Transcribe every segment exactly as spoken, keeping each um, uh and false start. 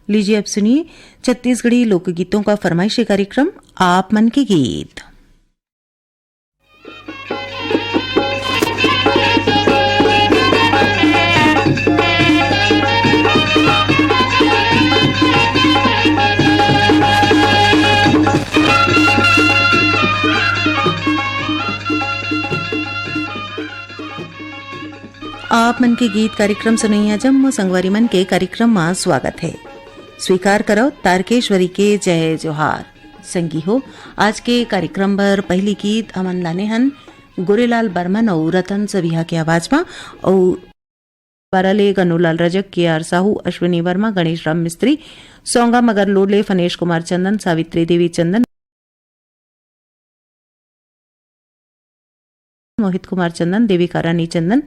लीजिए, अब सुनिए छत्तीसगढ़ी लोकगीतों का फरमाइशी कार्यक्रम आप मन के गीत। आप मन के गीत कार्यक्रम सुनइया जम्मो संगवारी मन के कार्यक्रम म स्वागत हे। स्वीकार करव तारकेश्वरी के जय जोहार। संगी हो, आज के कार्यक्रम बर पहली गीत हमन लाने हन गोरेलाल बर्मन अउ रतन सबिहा के आवाज म, अउ बारा ले गनूलाल रजक, के आर साहू, अश्विनी वर्मा, गणेश राम मिस्त्री, सौंगा मगर लोले, फनेश कुमार चंदन, सावित्री देवी चंदन, मोहित कुमार चंदन, देविका रानी चंदन,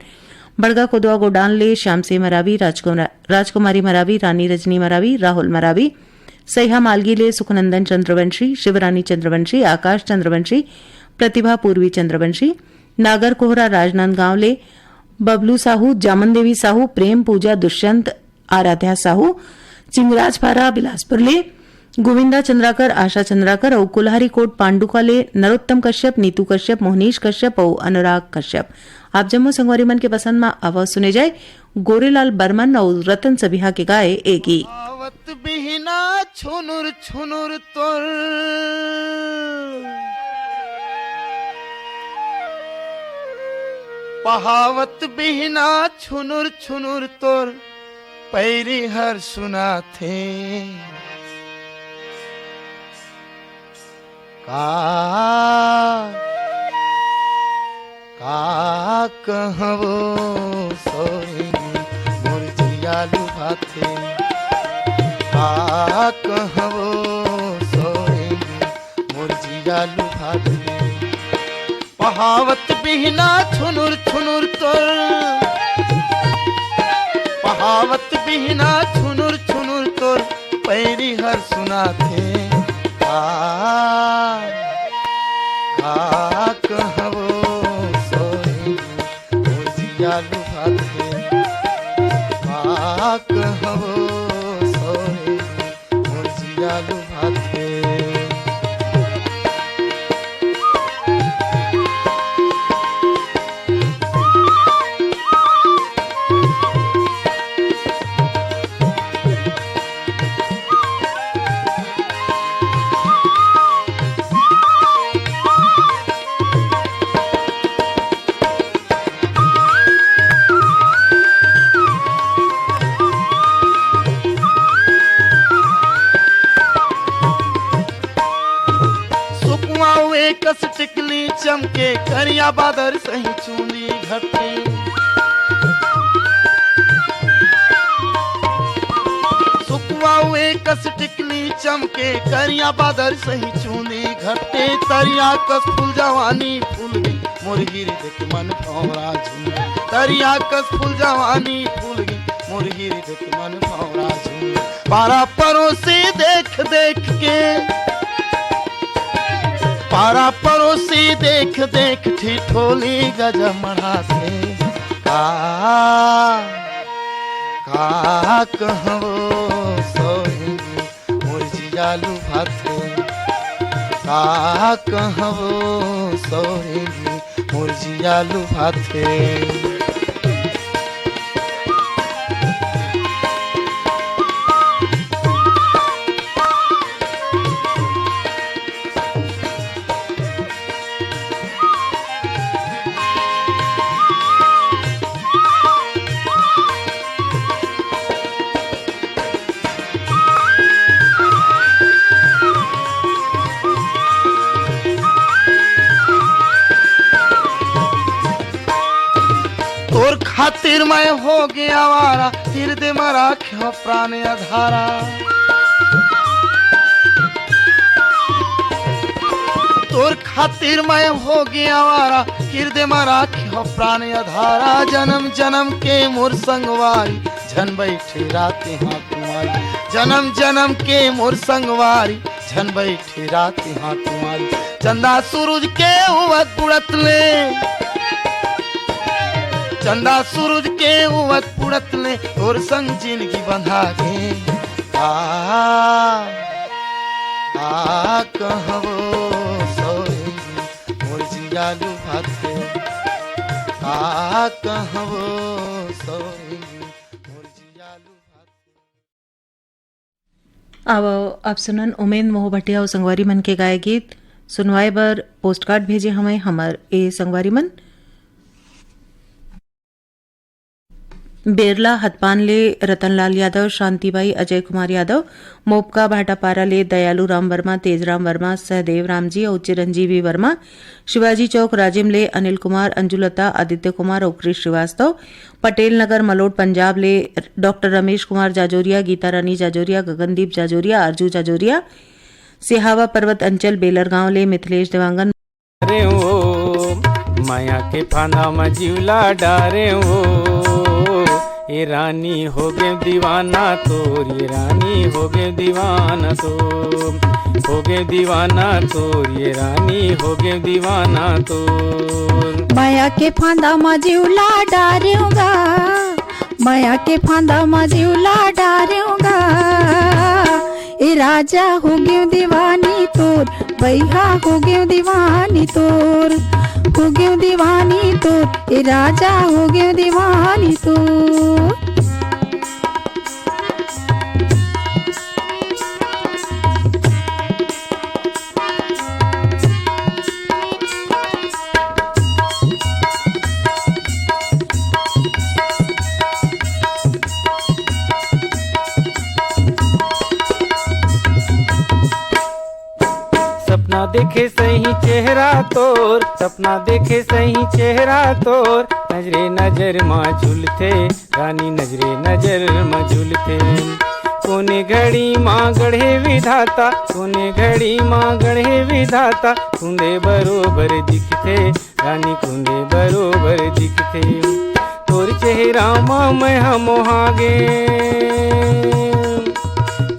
बड़गा कोदवा गोडान ले श्याम से मरावी, राजकुमार-, राजकुमारी मरावी, रानी रजनी मरावी, राहुल मरावी, सैहा मालगी ले सुखनंदन चंद्रवंशी, शिवरानी चंद्रवंशी, आकाश चंद्रवंशी, प्रतिभा पूर्वी चंद्रवंशी, नागर कोहरा राजनांदगांव ले बबलू साहू, जामन देवी साहू, प्रेम पूजा दुष्यंत, आराध्या साहू, चिंगराजपारा बिलासपुर ले गोविंदा चंद्राकर, आशा चंद्राकर अउ कुल्हारी कोट पांडुका ले नरोत्तम कश्यप, नीतू कश्यप, मोहनीश कश्यप अउ अनुराग कश्यप। आप जम्मो संगवारी मन के पसंद म आवा सुने जाए गोरेलाल बर्मन अउ रतन सबिहा के गाए ए गीत। आवत बिहना छुनुर छुनुर तोर, पहावत बिहना छुनुर छुनुर तोर, पैरी हर सुनाथे। का, का कहवो सोइन मोर जिया लुभाथे। का कहवो सोइन मोर जिया लुभाथे। पहावत बिहना छुनुर छुनुर तोर, पहावत बिहना छुनुर छुनुर तोर, पैरी हर सुनाथे। का, का कहवो सोइन मोर जिया लुभाथे। का कहवो सोइन मोर जिया लुभाथे। सुकवा हुए कस टिकली चमके, करिया बादर सही चूंदी घटे। सुकवा हुए कस टिकली चमके, करिया बादर सही चूंदी घटे। तरिया कस फूल जवानी फूल गे, मोर हृदय के मन भौरा झूमे। तरिया कस फूल जवानी फूल गे, मोर हृदय के मन भौरा झूमे। पारा परोसी देख देख के, पारा परोसी देख देख ठिठोली गजमड़ा से। का, का कहवो सोइन मोर जिया लुभाथे। का कहवो सोइन मोर जिया लुभाथे। तोर खातिर मैं हो गया आवारा, हृदय में राख्यो प्राण अधारा। तोर खातिर मैं हो गया आवारा, हृदय में राख्यो प्राण अधारा। जन्म जन्म के मोर संगवारी, झन बैठे रात हाँ कुमारी। जन्म जन्म के मोर संगवारी, झन बैठे रात हाँ कुमारी। चंदा सूरज के उवत बुड़त ले, चंदा सूरज के उवत बुड़त ले, तोर संग जिंदगी बंधा गे। आ, आ, कहवो सौई मोर जियालू भात के, आ, कहवो सौई मोर जियालू भात के। आवव, अब सुनन उमेंद मोह भटिया अउ संगवारी मन के गाए गीत। सुनवाए बर पोस्टकार्ड भेजे हवंय हमर ए संगवारी मन। बेरला हतपान ले रतनलाल यादव, शांतिबाई, अजय कुमार यादव, मोपका भाटापारा ले दयालू राम वर्मा, तेजराम वर्मा, सहदेव रामजी अउ चिरंजीवी वर्मा, शिवाजी चौक राजिम ले अनिल कुमार, अंजुलता, आदित्य कुमार अउ कृष श्रीवास्तव, पटेल नगर मलोट पंजाब ले डॉक्टर रमेश कुमार जाजोरिया, गीता रानी जाजोरिया, गगनदीप जाजोरिया, आरजू जाजोरिया, सिहावा पर्वत अंचल बेलर गांव ले मिथिलेश देवांगन। डारे ओ, माया के फांदा म जीवला डारे ओ, ए रानी हो गे दीवाना तोर, ए रानी हो गे दीवाना तोर, हो गे दीवाना तोर, ए रानी हो गे दीवाना तोर। माया के फांदा म जीवला डारे ओ गा, माया के फांदा म जीवला डारे ओ गा, ए राजा हो गे दीवानी तोर, बइहा हो गे दीवानी तोर, हो गे दीवानी तोर, ए राजा हो गे दीवानी तोर। सपना देखे सही चेहरा तोर, सपना देखे सही चेहरा तोर, नजरे नजर मा झुलथे, रानी नजरे नजर मा झुलथे। कोने घड़ी मा गढ़े विधाता, कोने घड़ी मा गढ़े विधाता, कुंदे बरोबर दिखथे, रानी कुंदे बरोबर दिखथे। तोर चेहरा मा मैं ह मोहा गे,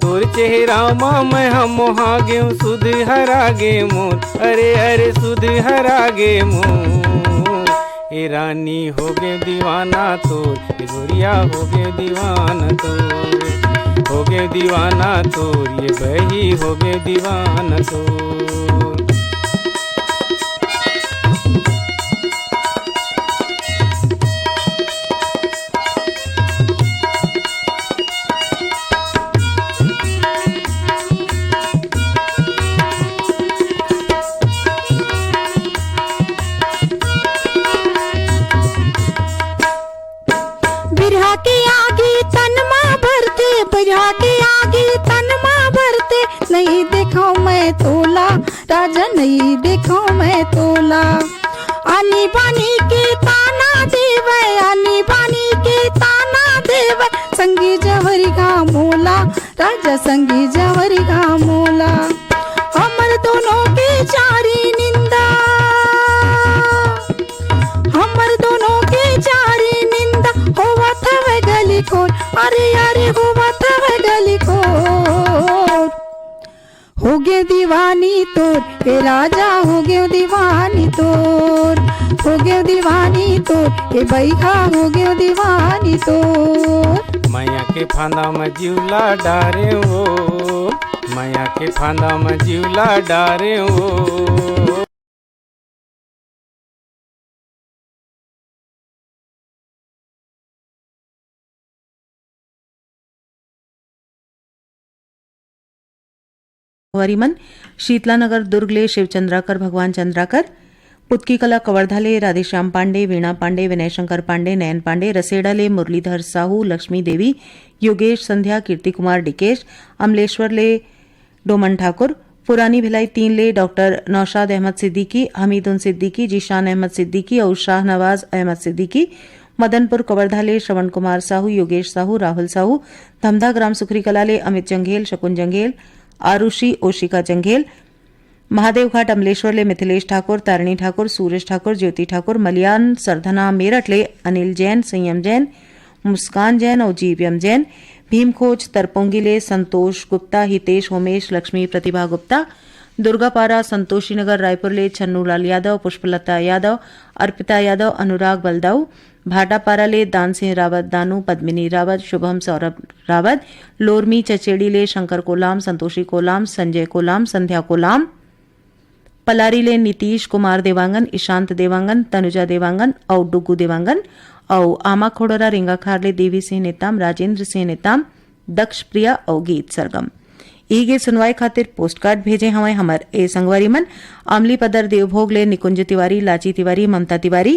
तोर चेहरा मा मैं ह मोहा गेंव, सुध हरा गे मोर, अरे अरे सुध हरा गे मोर। ए रानी हो गे दीवाना तोर, ए गोरिया हो गे दीवाना तोर, हो गे दीवाना तोर, ए बही हो गे दीवाना तोर। बिरहा के आगी तन मा बरथे, बिरहा के आगी तन मा बरथे, नइ देखंव मैं तोला, राजा नइ देखंव मैं तोला। आनी बानी के ताना देवय, आनी बानी के ताना देवय, संगी जवरिगा मोला, राजा संगी जवरिगा मोला। हमर दोनों के चारी निंदा, हमर दोनों के चारी निंदा, होवत हवय गली खोर, अरे अरे होवत हवय गली खोर। हो गेंव दीवानी तोर, ए राजा हो गेंव दीवानी तोर, हो गेंव दीवानी तोर, ए बइहा हो गेंव दीवानी तोर। मया के फांदा म जीव ला डारे ओ, मया के फांदा म जीव ला डारे ओ। संगवारी मन, शीतला नगर दुर्ग ले शिव चंद्राकर, भगवान चंद्राकर, पुतकी कला कवर्धा ले राधेश्याम पांडे, वीणा पांडे, विनय शंकर पांडे, नयन पांडे, रसेड़ा ले मुरलीधर साहू, लक्ष्मी देवी, योगेश, संध्या, कीर्ति कुमार, डिकेश, अमलेश्वर ले डोमन ठाकुर, पुरानी भिलाई तीन ले डॉक्टर नौशाद अहमद सिद्दीकी, हमीदुन सिद्दीकी, जीशान अहमद सिद्दीकी अउ शाहनवाज अहमद सिद्दीकी, मदनपुर कवर्धा ले श्रवण कुमार साहू, योगेश साहू, राहुल साहू, धमधा ग्राम सुखरी कला ले अमित जंघेल, शकुन जंघेल, आरुषि ओशिका जंघेल, महादेवघाट अमलेश्वर ले मिथिलेश ठाकुर, तारिणी ठाकुर, सूरज ठाकुर, ज्योति ठाकुर, मलियान सरधना मेरठ ले अनिल जैन, संयम जैन, मुस्कान जैन अउ जीवयम जैन, भीमखोज तरपोंगी ले संतोष गुप्ता, हितेश, होमेश, लक्ष्मी, प्रतिभा गुप्ता, दुर्गापारा, संतोषी नगर रायपुर ले छन्नूलाल यादव, पुष्पलता यादव, अर्पिता यादव, अनुराग बलदाऊ, भाटापारा ले दानसिंह रावत दानू, पद्मिनी रावत, शुभम सौरभ रावत, लोरमी चचेड़ी ले शंकर कोलाम, संतोषी कोलाम, संजय कोलाम, संध्या कोलाम, पलारी ले नीतीश कुमार देवांगन, ईशांत देवांगन, तनुजा देवांगन अउ डुगू देवांगन अउ आमा खोड़रा रेंगाखार ले देवी सिंह नेताम, राजेंद्र सिंह नेताम, दक्ष प्रिया अउ गीत सरगम। इही गीत सुनवाए खातिर पोस्टकार्ड भेजे हवंय हमर ए संगवारी मन, अमली पदर देवभोग ले निकुंज तिवारी, लाची तिवारी, ममता तिवारी,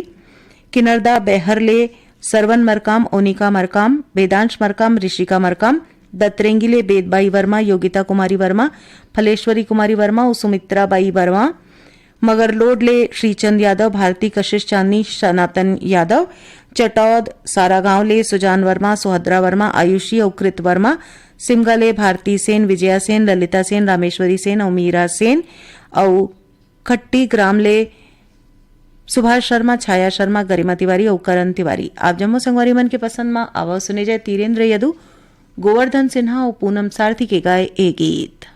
किनरदा बहर ले सरवन मरकाम, ओनिका मरकाम, वेदांश मरकाम, ऋषिका मरकाम, दत्रेंगी ले बेदबाई वर्मा, योगिता कुमारी वर्मा, फलेश्वरी कुमारी वर्मा अउ सुमित्रा बाई वर्मा, मगरलोड ले श्रीचंद यादव, भारती कशिश चांदनी, सनातन यादव, चटौद सारागांव ले सुजान वर्मा, सुहद्रा वर्मा, आयुषी अउ कृत वर्मा, सिमगा ले भारती सेन, विजया सेन, ललिता सेन, रामेश्वरी सेन अउ मीरा सेन अउ खट्टी ग्राम ले सुभाष शर्मा, छाया शर्मा, गरिमा तिवारी अउ करण तिवारी। आप जम्मो संगवारी मन के पसंद म आवव सुने जाए तीरेंद्र यदु, गोवर्धन सिन्हा अउ पूनम सारथी के गाए ए गीत।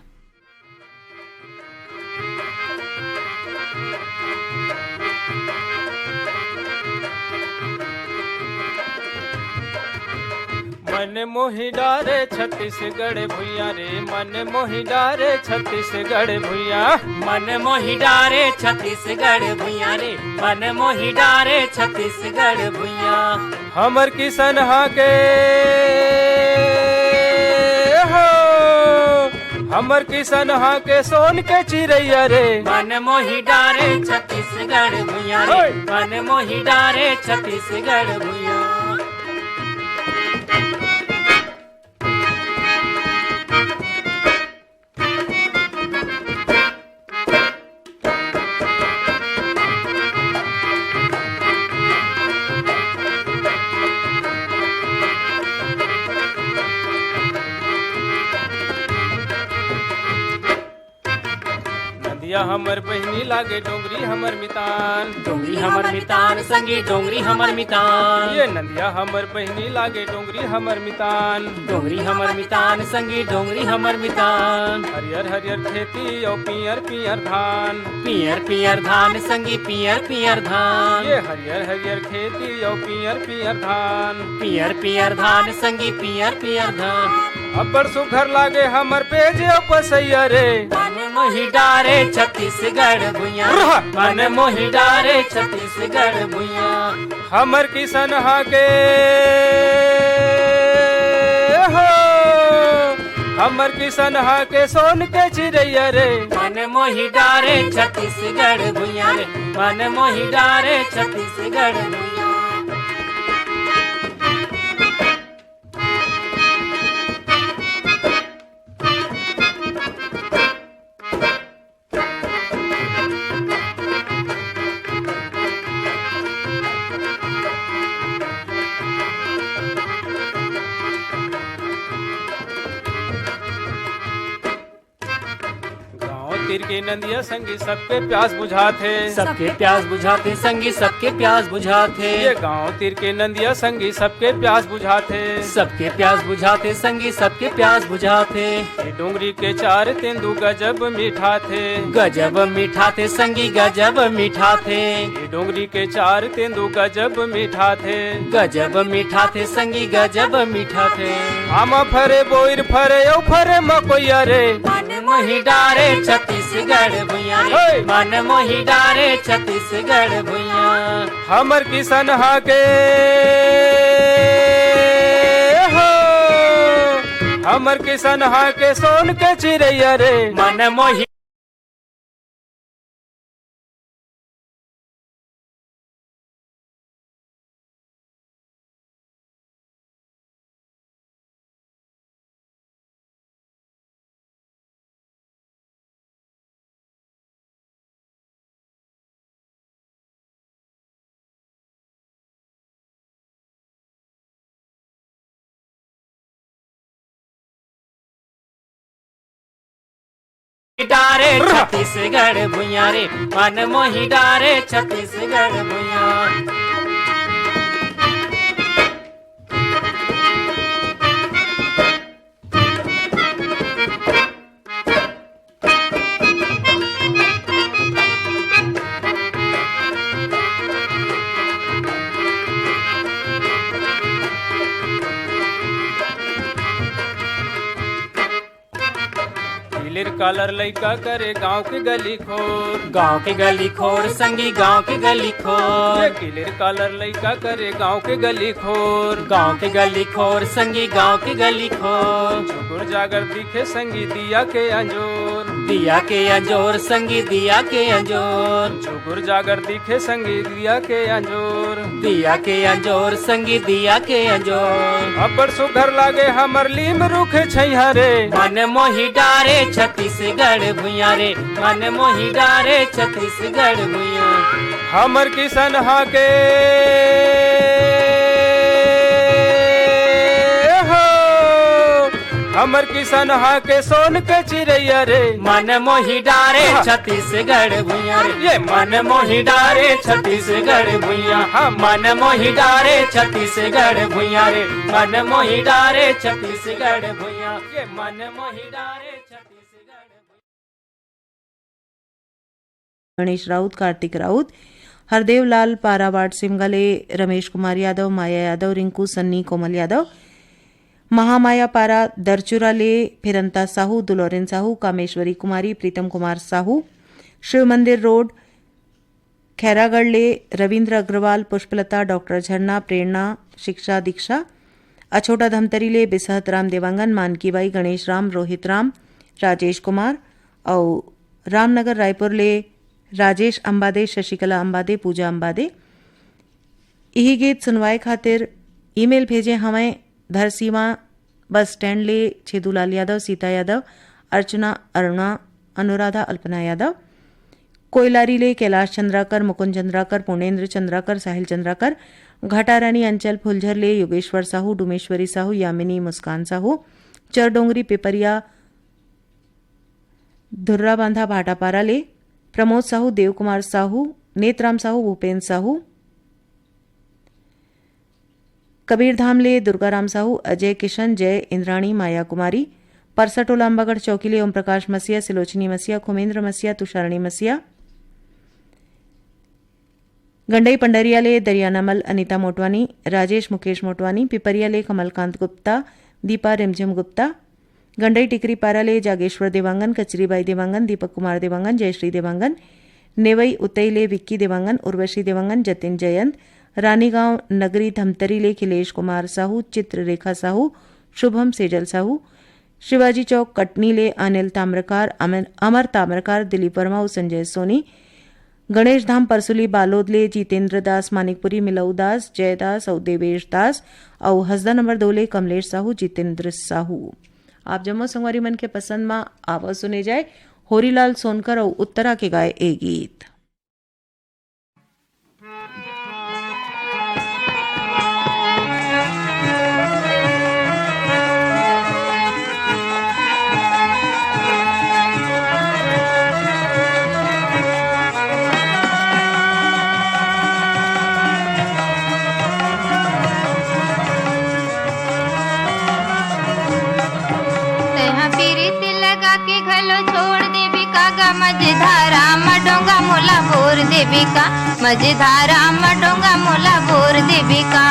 मन मोहि डारे छत्तीसगढ़ भुइयां रे, मन मोहि डारे छत्तीसगढ़ भुइयां। मन मोहि डारे छत्तीसगढ़ भुइयां रे, मन मोहि डारे छत्तीसगढ़ भुइयां। हमर किसनहा के हो, हमर किसनहा के सोन के चिरैया रे। मन मोहि डारे छत्तीसगढ़ भुइयां रे, होय। मन मोहि डारे छत्तीसगढ़ भुइयां। नदिया हमर बहिनी लागे डोंगरी हमर मितान। डोंगरी हमर मितान संगी डोंगरी हमर मितान। ये नदिया हमर बहिनी लागे डोंगरी हमर मितान। डोंगरी हमर मितान संगी डोंगरी हमर मितान। हरियर हरियर खेती अउ पियर पियर धान। पियर पियर धान संगी पियर पियर धान। ये हरियर हरियर खेती अउ पियर पियर धान। पियर पियर धान संगी पियर पियर धान। अब्बड़ सुघर लागे हमर पेज अउ पसैया रे। मन मोहि डारे छत्तीसगढ़ भुइयां। रहा। मन मोहि डारे छत्तीसगढ़ भुइयां। हमर किसनहा के हो, हमर किसनहा के सोन के चिरैया रे। मन मोहि डारे छत्तीसगढ़ भुइयां रे, मन मोहि डारे छत्तीसगढ़ भुइयां। गांव तीर के नंदिया संगी सबके प्यास बुझाथे। सबके प्यास बुझाथे संगी सबके प्यास बुझाथे। ये गांव तीर के नंदिया संगी सबके प्यास बुझाथे। सबके प्यास बुझाथे संगी सबके प्यास बुझाथे। ये डोंगरी के चार तेंदू गजब मीठाथे। गजब मीठाथे संगी गजब मीठाथे। ये डोंगरी के चार तेंदू गजब मीठाथे। गजब मीठाथे संगी गजब मीठाथे। आमा फरे बोइर फरे अउ फरे मकोइया रे। मन मोहि डारे छत्तीसगढ़ भुइयां रे। हे! मन मोहि डारे छत्तीसगढ़ भुइयां। हमर किसनहा के हो, हमर किसनहा के सोन के चिरैया रे। मन मोहि डारे छत्तीसगढ़ भुइयां रे, मन मोहि डारे छत्तीसगढ़ भुइयां। क्लियर कॉलर लइका करे गांव के गली खोर। गांव के गली खोर संगी, गांव के गली खोर। ये क्लियर कॉलर लइका करे गांव के गली खोर। गांव के गली खोर संगी, गांव के गली खोर। झुकुर जागर दिखे संगी दिया के अंजोर। दिया के अंजोर संगी, दिया के अंजोर। झुकुर जागर दिखे संगी दिया के अंजोर। दिया के अंजोर संगी, दिया के अंजोर। अब्बड़ सुघर लागे हमर लीम रुख छैया रे। मन मोहि डारे छत्तीसगढ़ भुइयां रे। मन मोहि डारे छत्तीसगढ़ भुइयां। हमर किसनहा के हो, हमर किसनहा के सोन के चिरैया रे। मन मोहि डारे हाँ। छत्तीसगढ़ भुइयां रे। ये मन मोहि डारे छत्तीसगढ़ भुइयां। हाँ। मन मोहि डारे छत्तीसगढ़ भुइयां रे। मन मोहि डारे छत्तीसगढ़ भुइयां। ये मन मोहि डारे छत्तीसगढ़ भुइयां। गणेश राउत, कार्तिक राउत, हरदेव लाल पारा वार्ड सिमगा ले रमेश कुमार यादव, माया यादव, रिंकू, सन्नी, कोमल यादव, महामाया पारा दरचुरा ले फिरंता साहू, दुलौरेन साहू, कामेश्वरी कुमारी, प्रीतम कुमार साहू, शिव मंदिर रोड, खैरागढ़ ले रविंद्र अग्रवाल, पुष्पलता, डॉक्टर झरना, प्रेरणा, शिक्षा, दीक्षा, अछोटा धमतरी ले बिसहत राम देवांगन, मानकी बाई, गणेश राम, रोहित राम, राजेश कुमार अउ रामनगर रायपुर ले राजेश अंबादे, शशिकला अंबादे, पूजा अंबादे। इही गीत सुनवाए खातिर ईमेल भेजे हवंय धरसीवा बस स्टैंड ले छेदूलाल यादव, सीता यादव, अर्चना, अरुणा, अनुराधा, अल्पना यादव। कोइलारी ले कैलाश चंद्राकर, मुकुंद चंद्राकर, पूर्णेंद्र चंद्राकर, साहिल चंद्राकर। घटारानी अंचल फुलझर ले योगेश्वर साहू, डूमेश्वरी साहू, यामिनी, मुस्कान साहू। चरडोंगरी पिपरिया धुर्राबांधा भाटापारा ले प्रमोद साहू, देवकुमार साहू, नेतराम साहू, भूपेंद्र साहू। कबीरधाम ले दुर्गाराम साहू, अजय किशन, जय इंद्राणी, माया कुमारी। परसाटोला अंबागढ़ चौकी ले ओम प्रकाश मसीहा, सिलोचनी मसीहा, खुमेंद्र मसीहा, तुषारणी मसीहा। गंडई पंडरिया ले दरियानामल अनिता मोटवानी, राजेश मुकेश मोटवानी, पिपरिया ले कमलकांत गुप्ता, दीपा रिमझिम गुप्ता, गंडई टिकरी पारा ले जागेश्वर देवांगन, कचरीबाई देवांगन, दीपक कुमार देवांगन, जयश्री देवांगन, नेवई उतई ले विक्की देवांगन, उर्वशी देवांगन, जतिन जयंत, रानीगांव नगरी धमतरी ले खिलेश कुमार साहू, चित्ररेखा साहू, शुभम सेजल साहू, शिवाजी चौक कटनी ले अनिल ताम्रकार, अमन-, अमर ताम्रकार, दिलीप वर्मा अउ संजय सोनी, गणेश धाम परसुली बालोद ले जितेंद्र दास, मानिकपुरी मिलऊ दास, जय दास अउ देवेश दास अउ हसदा नंबर दो ले कमलेश साहू, जितेंद्र साहू। आप जम्मो संगवारी मन के पसंद म आवो सुने जाए होरीलाल सोनकर अउ उत्तरा के गाए ए गीत। तेहा पीरित लगा के घलो छोड़ देबे का गा, मझधारा म डोंगा मोला बोर देबे का, मझधारा म डोंगा मोला बोर देबे का।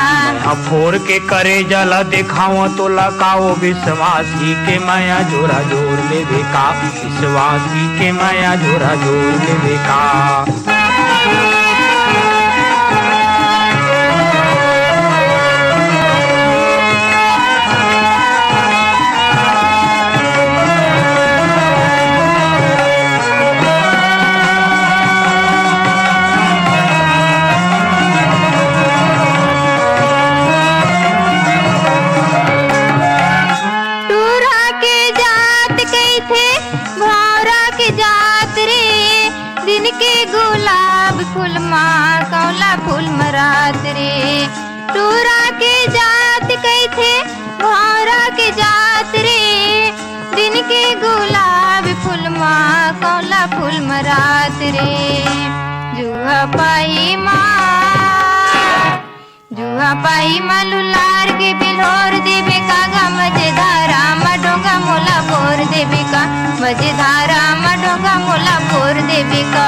अब फोर के करेजा ला देखावं तोला, का ओ विश्वासी के मया झोरा झोर लेबे का, विश्वासी के मया झोरा झोर लेबे का। टूरा के जात कहिथे भौरा के जात रे, दिन के गुलाब फूल मा कौला फूल मरात रे। टूरा के जात कहिथे भौरा के जात रे, दिन के गुलाब फूल मा कौला फूल मरात रे। जुहा पाई मा जुहा पाई मा लुलार के बिल्होर देबे का गा, मझधारा म डोंगा मोला बोर देबे का, मझधारा म डोंगा मोला बोर देबे का।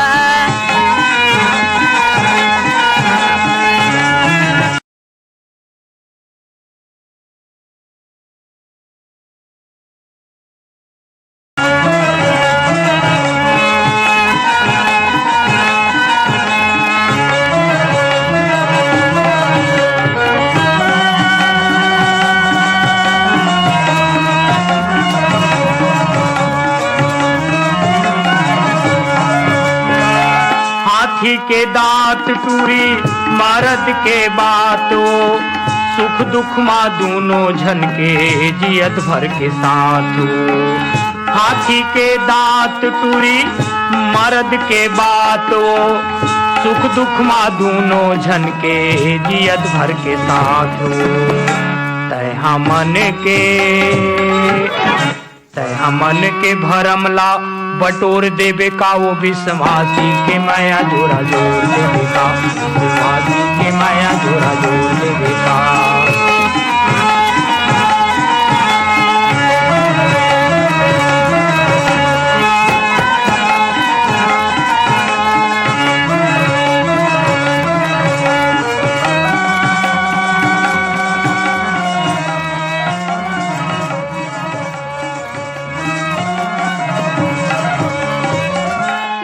के दांत टूरी मरद के बात वो, सुख दुख मा दूनों झन के जियत भर के साथ वो। हाथी के दांत टूरी मरद के बात वो, सुख दुख मा दूनों झन के जियत भर के साथ वो। तय हमन के तय हमन के भरम ला बटोर देबे का, वो विश्वासी के मया जोरा जोर देबे का, विश्वासी के मया जोरा जोर देबे का।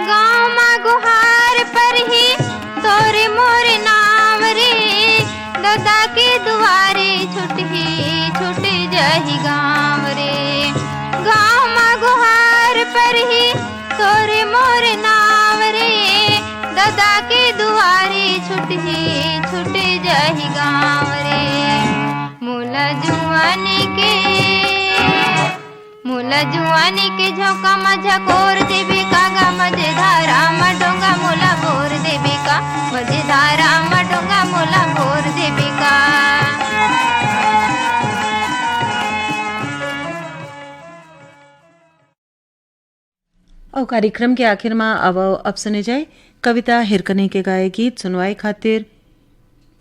गाँव मा गोहार परही तोरे मोरे नाम रे, ददा के दुआरे छुटही छुट जाही गाँव रे। गाँव मा गोहार परही तोरे मोरे नाम रे, ददा के दुआरे छुटही छुट जाही गाँव रे। मोला जुआनी के मोला जुआनी के झोंका म झकोर देबे का गा, मझधारा म डोंगा मोला बोर देबे का, मझधारा म डोंगा मोला बोर देबे का। अउ कार्यक्रम के आखिर म आवव अब सुने जाए कविता हिरकनी के गाए गीत। सुनवाए खातिर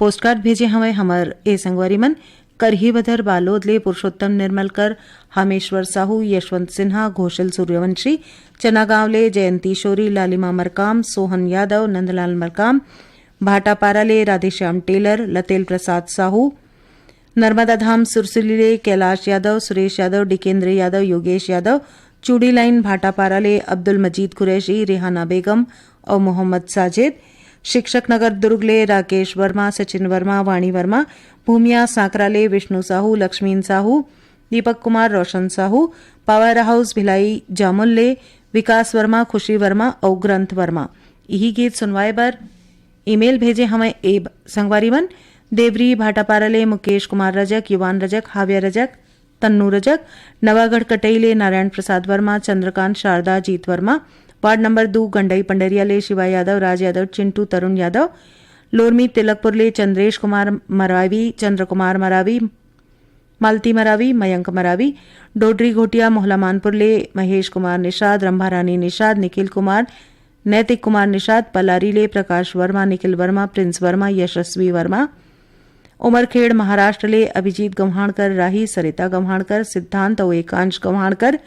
पोस्टकार्ड भेजे हवय हमर ए संगवारी मन, करही बधर बालोद ले पुरुषोत्तम निर्मलकर, हामेश्वर साहू, यशवंत सिन्हा, घोषल सूर्यवंशी, चनागांव ले जयंती शोरी, लालिमा मरकाम, सोहन यादव, नंदलाल मरकाम, भाटापारा ले राधेश्याम टेलर, लतेल प्रसाद साहू, नर्मदा धाम सुरसुली ले कैलाश यादव, सुरेश यादव, डिकेंद्र यादव, योगेश यादव, चूड़ी लाइन भाटापारा ले अब्दुल मजीद कुरैशी, रेहाना बेगम अउ मोहम्मद साजिद, शिक्षक नगर दुर्ग ले राकेश वर्मा, सचिन वर्मा, वाणी वर्मा, भूमिया सांकरा ले विष्णु साहू, लक्ष्मीन साहू, दीपक कुमार, रोशन साहू, पावर हाउस भिलाई जामुल ले विकास वर्मा, खुशी वर्मा अउ ग्रंथ वर्मा। इही गीत सुनवाए बर ईमेल भेजे हवय ए ब-, संगवारी मन, देवरी भाटापारा ले मुकेश कुमार रजक, युवान रजक, हाव्या रजक, तन्नू रजक, नवागढ़ कटई ले नारायण प्रसाद वर्मा, चंद्रकांत, शारदा, जीत वर्मा, वार्ड नंबर दू गंडई पंडरिया ले शिवा यादव, राज यादव, चिंटू, तरुण यादव, लोरमी तिलकपुर ले चंद्रेश कुमार मरावी, चंद्र कुमार मरावी, मालती मरावी, मयंक मरावी, डोडरी घोटिया, मोहला मानपुर ले महेश कुमार निषाद, रंभा रानी निषाद, निखिल कुमार, नैतिक कुमार निषाद, पलारी ले प्रकाश वर्मा, निखिल वर्मा, प्रिंस वर्मा, यशस्वी वर्मा, उमरखेड़ महाराष्ट्र ले अभिजीत गंवाणकर, राही सरिता गंवाणकर, सिद्धांत अउ एकांश गंवाणकर,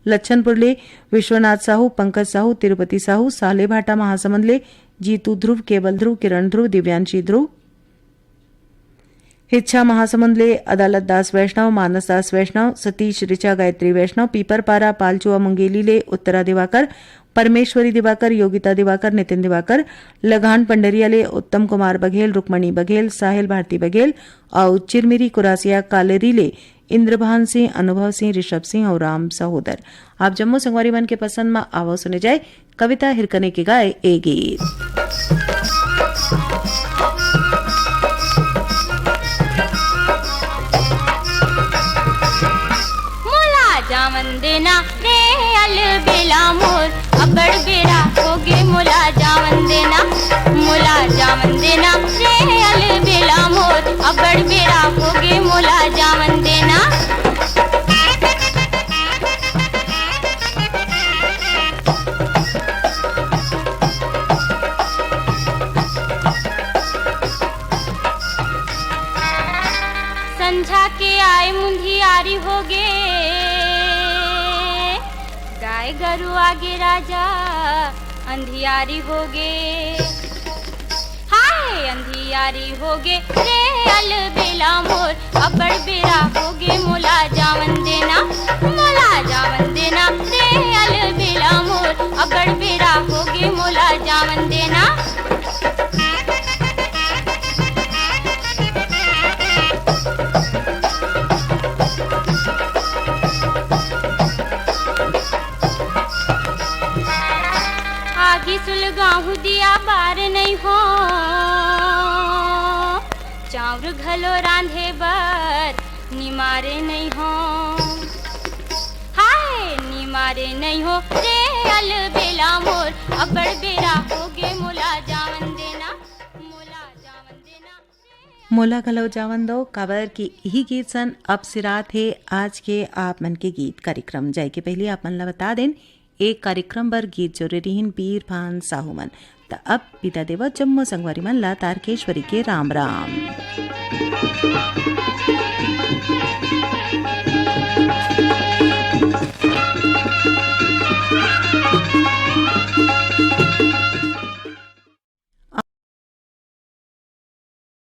लच्छनपुर ले विश्वनाथ साहू, पंकज साहू, तिरुपति साहू, सालेभाटा महासमुंद ले जीतू ध्रुव, केवल ध्रुव, किरण ध्रुव, दिव्यांशी ध्रुव, हिच्छा महासमुंद ले अदालत दास वैष्णव, मानस दास वैष्णव, सतीश ऋचा, गायत्री वैष्णव, पीपरपारा, पालचुआ मुंगेली ले उत्तरा दिवाकर, परमेश्वरी दिवाकर, योगिता दिवाकर, नितिन दिवाकर, लगान पंडरिया ले उत्तम कुमार बघेल, रुक्मणी बघेल, साहिल भारती बघेल अउ चिरमिरी कुरासिया कालेरी ले इंद्रभान सिंह, अनुभव सिंह, ऋषभ सिंह अउ राम सहोदर। आप जम्मो संगवारी मन के पसंद म आवव सुने जाए कविता हिरकने के गाए ए गीत। मोला जावन देना रे अलबेला मोर, अब्बड़ बेरा होगे मोला जावन देना। मोला जावन देना रे अलबेला मोर, अब्बड़ बेरा होगे मोला जावन देना। संझा के आए मुंधियारी होगे, गाय गरु आगे राजा अंधियारी होगे। हाय अंधियारी होगे रे अलबेला मोर, अब्बड़ बेरा होगे मोला जावन देना। मोला जावन देना रे अलबेला मोर, अब्बड़ बेरा होगे मोला जावन देना। आगी सुलगाहू दिया बार नहीं हो, चाउर घलो रांधे बर निमारे नहीं हो। हाय निमारे नहीं हो रे अलबेला मोर, अब्बड़ बेरा होगे मोला जावन देना, मोला जावन देना। मोला घलो जावन दो, काबर कि इही गीत सन अब सिरात हे आज के आप मन के गीत कार्यक्रम। जाय के पहिली आप मन ला बता देन, एक कार्यक्रम बर गीत जोरे रिहिन बीर भान साहू मन। त अब विदा देवा जम्मो संगवारी मन ला तारकेश्वरी के राम राम।